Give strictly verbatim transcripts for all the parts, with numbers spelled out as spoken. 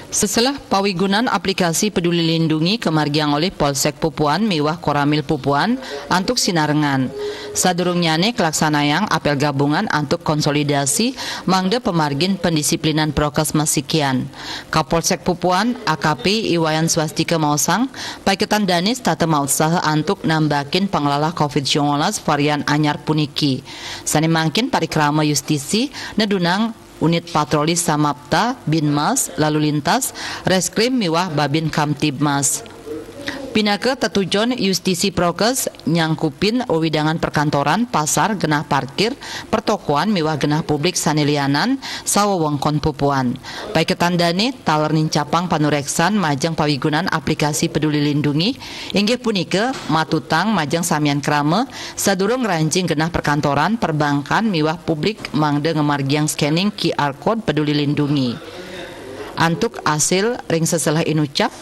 Seselah pawigunan aplikasi Peduli Lindungi kamargiang olih Polsek Pupuan miwah Koramil Pupuan antuk sinarengan. Sadurungnyane kalaksanayang apel gabungan antuk konsolidasi mangda pamargin pendisiplinan prokes masikian. Kapolsek Pupuan, A K P Iwayan Swastika maosang, paiketan dane setata mautsaha antuk nambakin panglalah covid sembilan belas varian anyar puniki. Sane mangkin parikrama yustisi nedunang Unit Patroli Samapta, Binmas, Lalu Lintas, Reskrim miwah Babin Kamtibmas. Pinaka tetujon yustisi prokes nyangkupin wewidangan perkantoran, pasar, genah parkir, pertokoan miwah genah publik sane lianan sawewengkon pupuan. Paiketan dane taler nincapang panureksan majeng pawigunan aplikasi Peduli Lindungi, inggih punika matutang majeng samian krama sadurung ngranjing genah perkantoran, perbankan miwah publik mangda ngamargiang scanning Q R Code Peduli Lindungi. Antuk asil ring seselah inucap,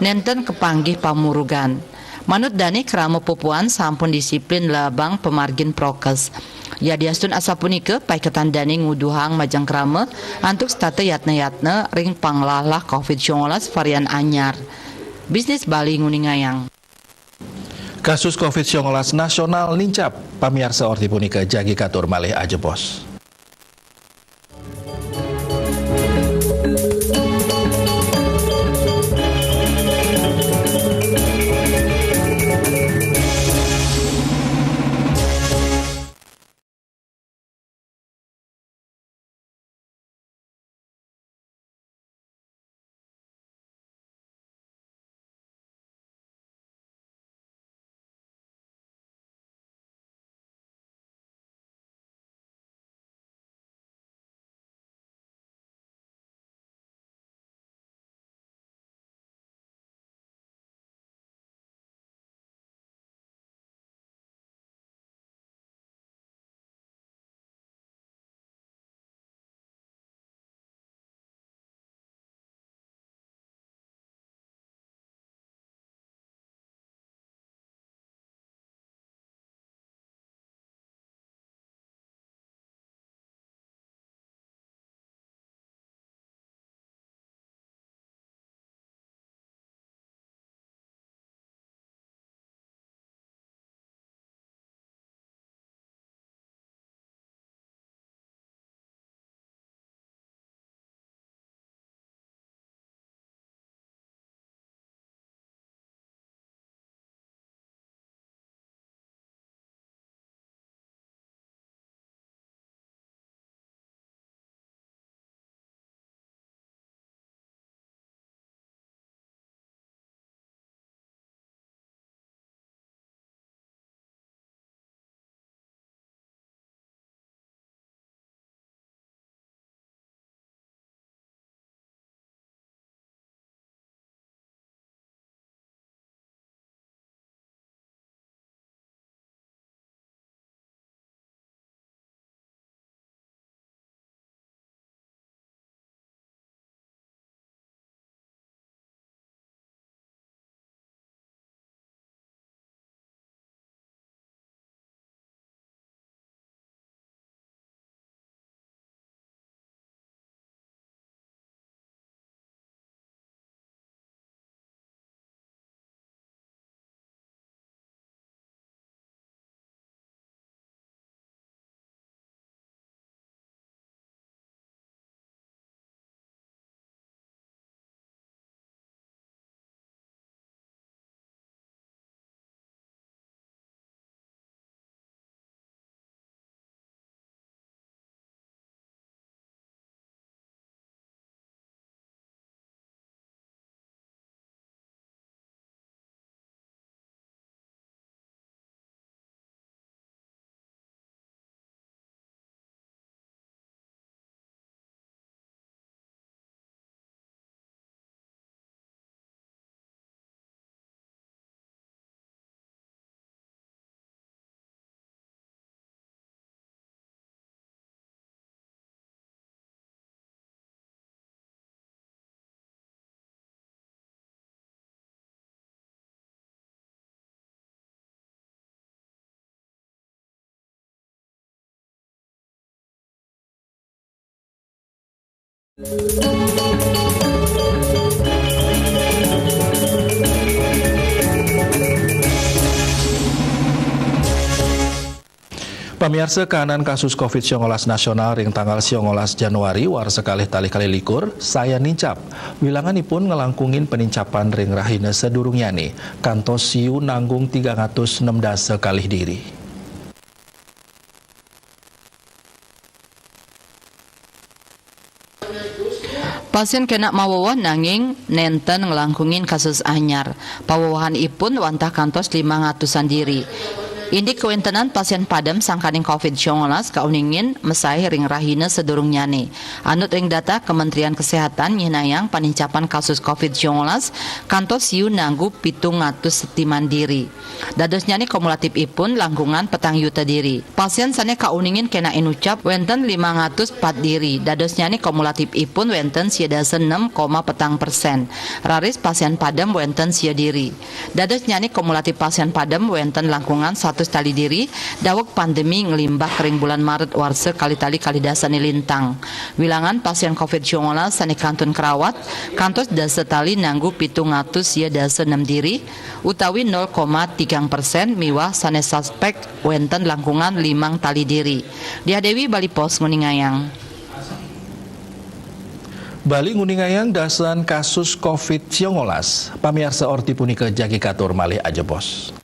nenten kapanggih pamurugan. Manut dane krama pupuan sampun disiplin labang pamargin prokes. Yadiastun asapunika, paiketan dane nguduhang majeng krama antuk setata yatna-yatna ring panglalah covid sembilan belas varian anyar. Bisnis Bali nguningayang. Kasus covid sembilan belas nasional nincap, pamiarsa, orti punika jagi katur malih ajebos. Pamiarsa, kaanan kasus covid siongolas nasional ring tanggal siongolas Januari warsa kalih tali kalih likur sayan nincap. Wilanganipun nglangkungin panincapan ring rahina sadurungnyane, kantos siu nanggung tigang atus nem dasa kalih diri. Pasien kena mawewehan nanging nenten nglangkungin kasus anyar. Pawewehanipun wantah kantos limang atusan diri. Indik kawentenan pasien padem sangkaning covid siongolas kauningin masaih ring rahina sadurungnyane. Anut ring data Kementerian Kesehatan nyihnayang panincapan kasus covid siongolas kantos siu nanggu pitung atus setiman diri. Dadosnyane kumulatifipun langkungan petang yuta diri. Pasien sane kauningin kena inucap wenten limang atus pat diri. Dadosnyane kumulatifipun wenten sia dasa nem koma petang persen. Raris pasien padem wenten sia diri. Dadosnyane kumulatif pasien padem wenten langkungan satus tali diri, daweg pandemi nglimbak ring bulan Maret warsa kalih tali kalih dasa nilintang. Wilangan pasien covid siongolas sane kantun karawat kantos dasa tali nanggu pitung atus sia dasa nem diri, utawi nol koma tigang persen miwah sane suspek wenten langkungan limang tali diri. Diah Dewi, Bali Post, nguningayang. Bali nguningayang dasan kasus covid siongolas. Pamiarsa, orti punika jagi katur malih ajebos.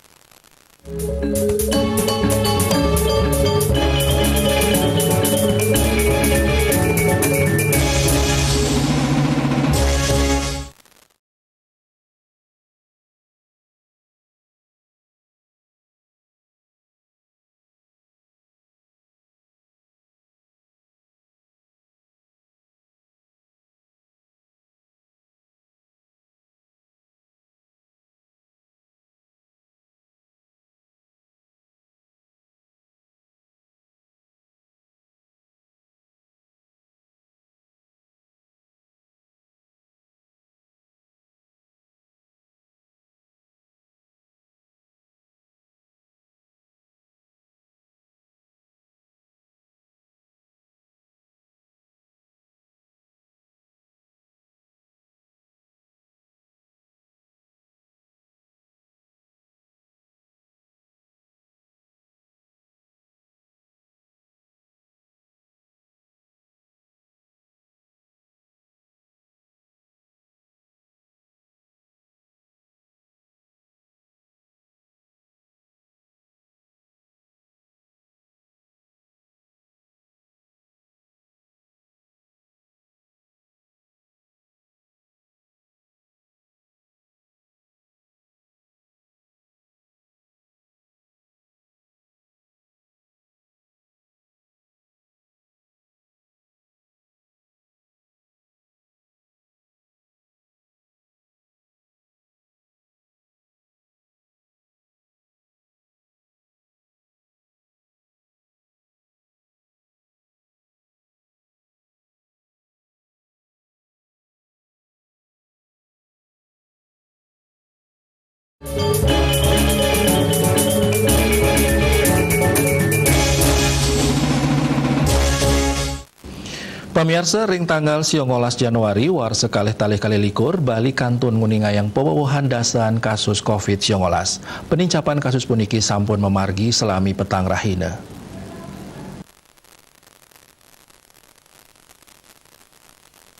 Pamiarsa, ring tanggal siongolas Januari warsa kalih tali kalih likur, Bali kantun nguningayang pawewehan dasan kasus covid siongolas. Panincapan kasus puniki sampun mamargi salami petang rahina.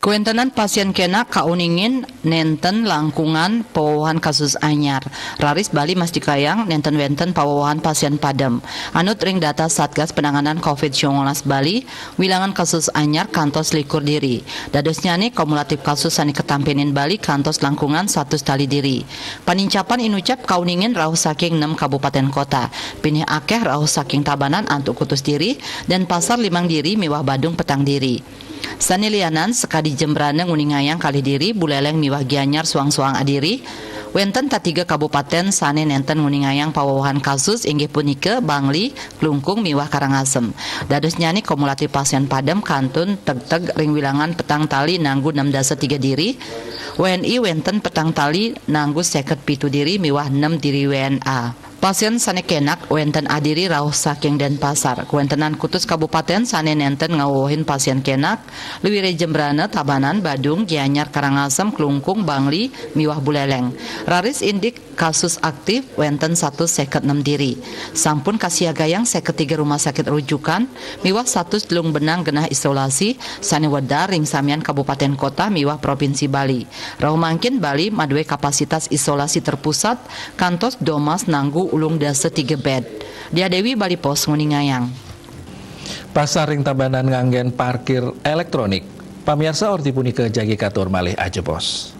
Kawentenan pasien kena kauningin nenten langkungan pawewehan kasus anyar. Raris Bali mastikayang nenten wenten pawewehan pasien padem. Anut ring data Satgas Penanganan covid siongolas Bali, wilangan kasus anyar kantos likur diri. Dadosnyane kumulatif kasus sane katampenin Bali kantos langkungan satus tali diri. Panincapan inucap kauningin rauh saking nem kabupaten kota. Pinih akeh rauh saking Tabanan antuk kutus diri, Denpasar limang diri miwah Badung petang diri. Sane lianan sakadi Jembrana nguningayang kalih diri, Buleleng miwah Gianyar suang-suang adiri. Wenten tatiga kabupaten sane nenten nguningayang pawewehan kasus, inggih punika Bangli, Klungkung miwah Karangasem. Dadosnyane kumulatif pasien padem kantun tegteg ring wilangan petang tali nanggu nem dasa tiga diri. W N I wenten petang tali nanggu seket pitu diri miwah nem diri W N A. Pasien sane kenak wenten adiri rauh saking Denpasar. Kawéntenan kutus kabupatén sane nénten ngawowohin pasien kenak, leuwih ri jembrana Tabanan, Badung, Gianyar, Karangasem, Klungkung, Bangli, miwah Buleleng. Raris indik kasus aktif wenten satus seket nem diri. Sampun kasiagayang seket tiga rumah sakit rujukan miwah satus telung benang genah isolasi sane wedar ring samian kabupatén kota miwah propinsi Bali. Rauh mangkin Bali madué kapasitas isolasi terpusat kantos domas nanggu ulung dasa tiga bed. Diah Dewi, Bali Post, nguningayang. Pasar ring Tabanan nganggén parkir elektronik. Pamiarsa, orti punika jagi katur malih ajebos.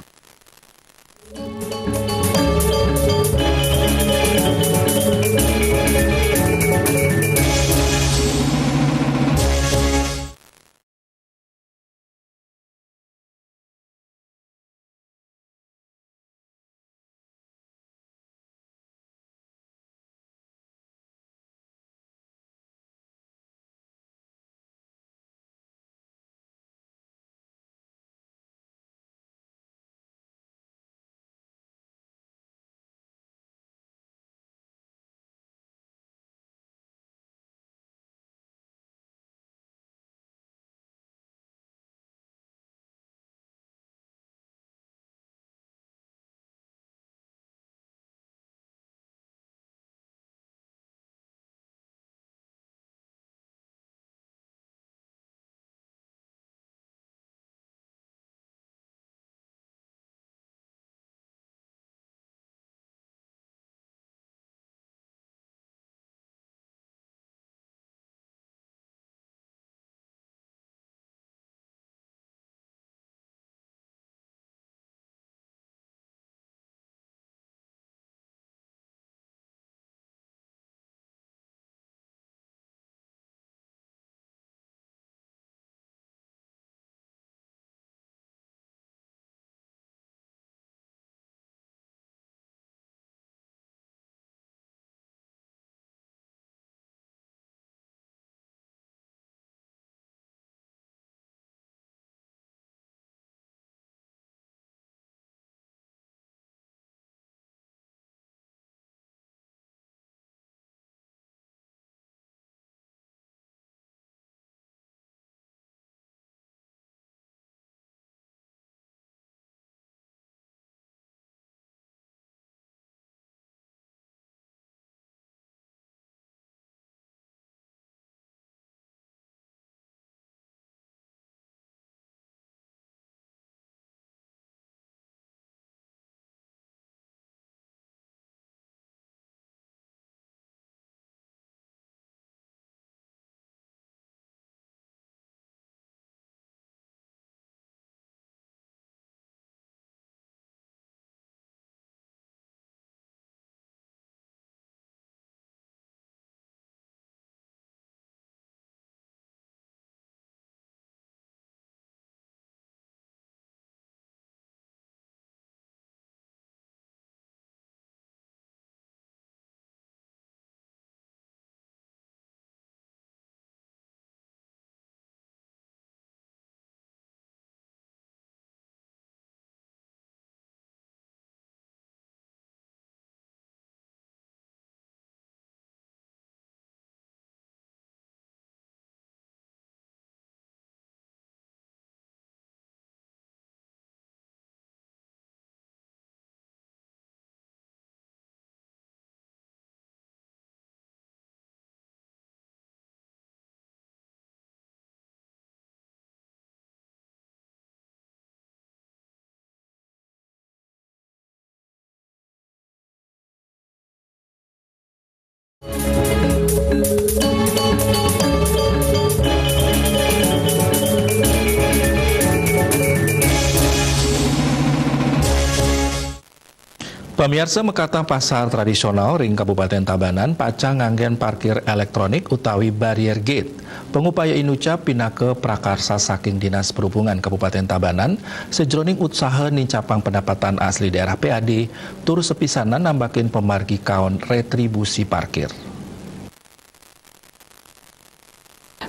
Pamiarsa, makatah pasar tradisional ring Kabupatén Tabanan pacang nganggén parkir éléktronik utawi barrier gate. Pangupaya inucap pinaka prakarsa saking Dinas Perhubungan Kabupatén Tabanan sajroning utsaha nincapang pendapatan asli daerah P A D tur sapisanan nambakin pamargi kaon retribusi parkir.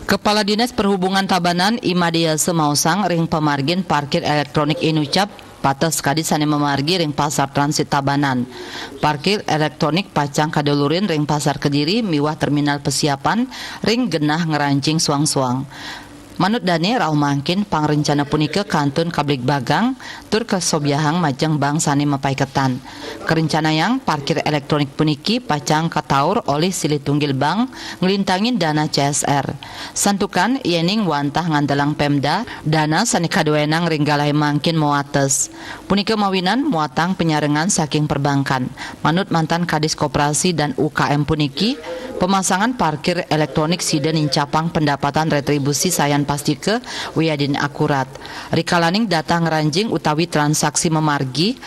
Kepala Dinas Perhubungan Tabanan, I Madéa Semaosang, ring pamargin parkir éléktronik inucap Pates kadi sané mamargi ring Pasar Transit Tabanan. Parkir elektronik pacang kadulurin ring Pasar Kediri miwah Terminal Pesiapan ring genah ngranjing suang-suang. Manut dané rauh mangkin pangrencana punika kantun kabligbagang tur kasobyahang majeng bank sané mapaiketan. Karencanayang parkir elektronik puniki pacang kataur olih silih tunggil bank nglintangin dana C S R. Santukan yéning wantah ngandelang Pemda, dana sané kaduénang ring galahé mangkin mawates. Punika mawinan muatang panyarengan saking perbankan. Manut mantan Kadis Koperasi dan U K M puniki, pemasangan parkir elektronik sida nincapang pendapatan retribusi sayan pastika wiadin akurat. Rikalaning data ngranjing utawi transaksi mamargi,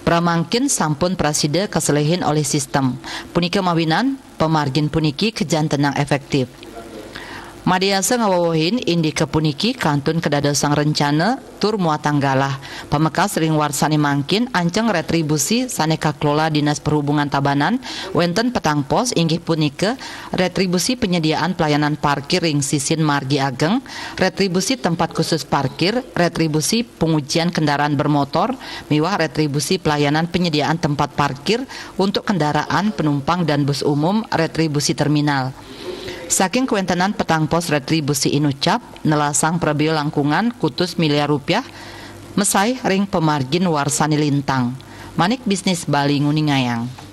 pramangkin sampun prasida kaselihin olih sistem. Punika mawinan, pamargin puniki kajantenang efektif. Madiasa ngawewehin indika puniki kantun kadadosang rencana tur muatang galah. Pamekas ring warsané mangkin anceng retribusi sané kakelola Dinas Perhubungan Tabanan wénten petang pos inggih punika retribusi penyediaan pelayanan parkir ring sisin margi ageng, retribusi tempat khusus parkir, retribusi pengujian kendaraan bermotor, miwah retribusi pelayanan penyediaan tempat parkir untuk kendaraan penumpang dan bus umum retribusi terminal. Saking kawéntenan petang pos retribusi inucap, nelasang prabéa langkungan kutus miliar rupiah, mesai ring pamargin warsané lintang. Manik Bisnis Bali nguningayang.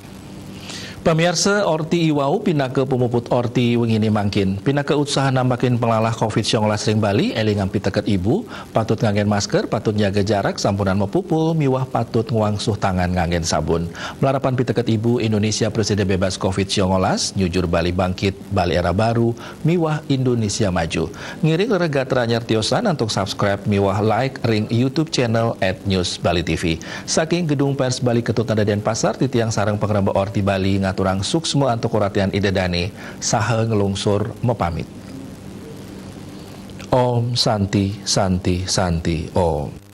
Pamiarsa, orti iwau pinaka pamuput orti wengine mangkin. Pinaka usaha nambakin panglalah covid sembilan belas ring Bali, élingang piteket ibu, patut nganggén masker, patut nyaga jarak, sampunang mapupul, miwah patut ngwangsuh tangan nganggén sabun. Malarapan piteket ibu, Indonesia Prasida Bebas covid sembilan belas, nyujur Bali Bangkit, Bali Era Baru, miwah Indonesia Maju. Ngiring rereh gatra anyar tiosan antuk subscribe miwah like ring YouTube channel at News Bali T V. Saking Gedung Pers Bali Ketut Nada Denpasar, titiang sareng pangrembak Orti Bali ngaturang suksma antuk uratian Ida Dane saha nglungsur mapamit. Om Santi, Santi, Santi, Om.